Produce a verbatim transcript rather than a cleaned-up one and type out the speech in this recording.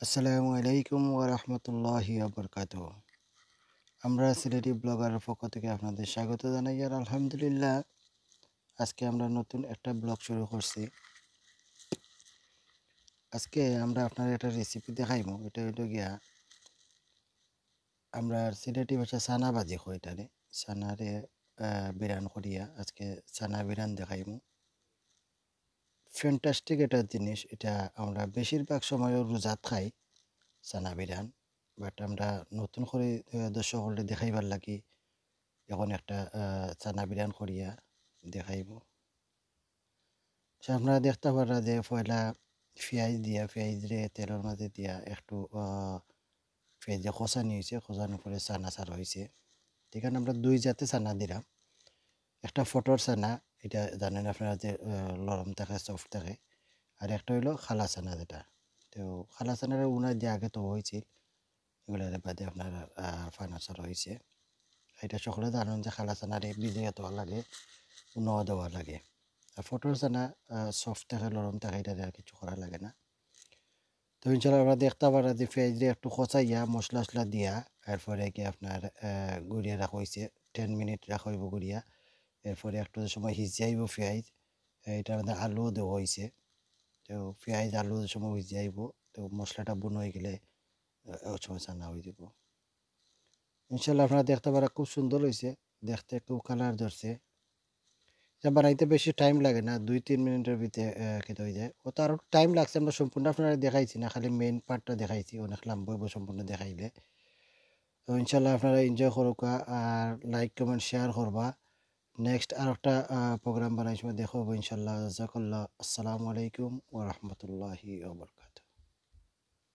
আসসালামু আলাইকুম ওয়া রাহমাতুল্লাহি ওয়া বারাকাতুহু। আমরা সিলেটি ব্লগারের পক্ষ থেকে আপনাদের স্বাগত জানাই। আর আলহামদুলিল্লাহ, আজকে আমরা নতুন একটা ব্লগ শুরু করছি। আজকে আমরা আপনার একটা রেসিপি দেখাইমু। এটা হইল গিয়া আমরা সিলেটি ভাষা চানা ভাজি কই এটারে। চানারে আহ, বিরান করিয়া আজকে চানা বিরান দেখাইমু। ফ্যান্টাস্টিক একটা জিনিস। এটা আমরা বেশিরভাগ সময়ও রোজাত খাই চানা বিরান, বাট আমরা নতুন করে আহ, দর্শক হলে দেখাইবার লাগি এখন একটা আহ, চানা বিরান করিয়া দেখাইব। So আপনারা দেখতে পাররা যে পয়লা পিঁয়াজ দিয়া, পিঁয়াজরে তেলর মাঝে দিয়া একটু আহ, পিঁয়াজে কষানি হইছে, কষানোর পরে চানা ছাড়া হইছে। এখানে আমরা দুই জাতে চানা দিলাম। একটা ফটর চানা, এটা জানেন আপনারা যে আহ, নরম থাকে, সফট থাকে, আর একটা হইলো কালা চানা যেটা। তো কালা চানার উনা দিয়ে আগে তো হয়েছিল, এগুলার বাদে আপনার আহ, ফানা ছাড়া হয়েছে। এটা সকলে জানেন যে কালা চানারে ভিজাইয়া থওয়া লাগে, উনাও দেওয়া লাগে। আর ফটর চানা সফট থাকে, নরম থাকে, এটা আর কিছু করা লাগে না। তো ইনশাল্লাহ আমরা দেখতে পারা যে পিঁয়াজরে একটু কষাইয়া মশলা টশলা দিয়া, এরপরে কি আপনার আহ, গুড়িয়া রাখা হয়েছে, টেন মিনিট রাখা হইব গুড়িয়া। এরপরে একটু সময় সিজাইব পিঁয়াজ, এটার মধ্যে আলুও দেওয়া হয়েছে। তো পিঁয়াজ আলু যে সময় সিজাইব, তো মশলাটা বুন হয়ে গেলে আহ, ওই সময় চানা হয়ে যাব। ইনশাল্লাহ আপনারা দেখতে পারা খুব সুন্দর হয়েছে, দেখতে খুব কালার ধরছে। এটা বানাইতে বেশি টাইম লাগে না, দুই তিন মিনিটের ভিতরে আহ, খেতে হয়ে যায়। ও তো আরও টাইম লাগছে, আমরা সম্পূর্ণ আপনারা দেখাইছি না, খালি মেইন পার্টটা দেখাইছি, অনেক লম্বা হইব সম্পূর্ণ দেখাইলে। তো ইনশাল্লাহ আপনারা এনজয় করুকা, আর লাইক কমেন্ট শেয়ার করবা। নেক্সট আর একটা প্রোগ্রাম বানাই সময় দেখা হবো ইনশাল্লাহ। জাজাকাল্লাহ। আসসালামু আলাইকুম ওয়া রাহমাতুল্লাহি ওয়া বারাকাতুহু।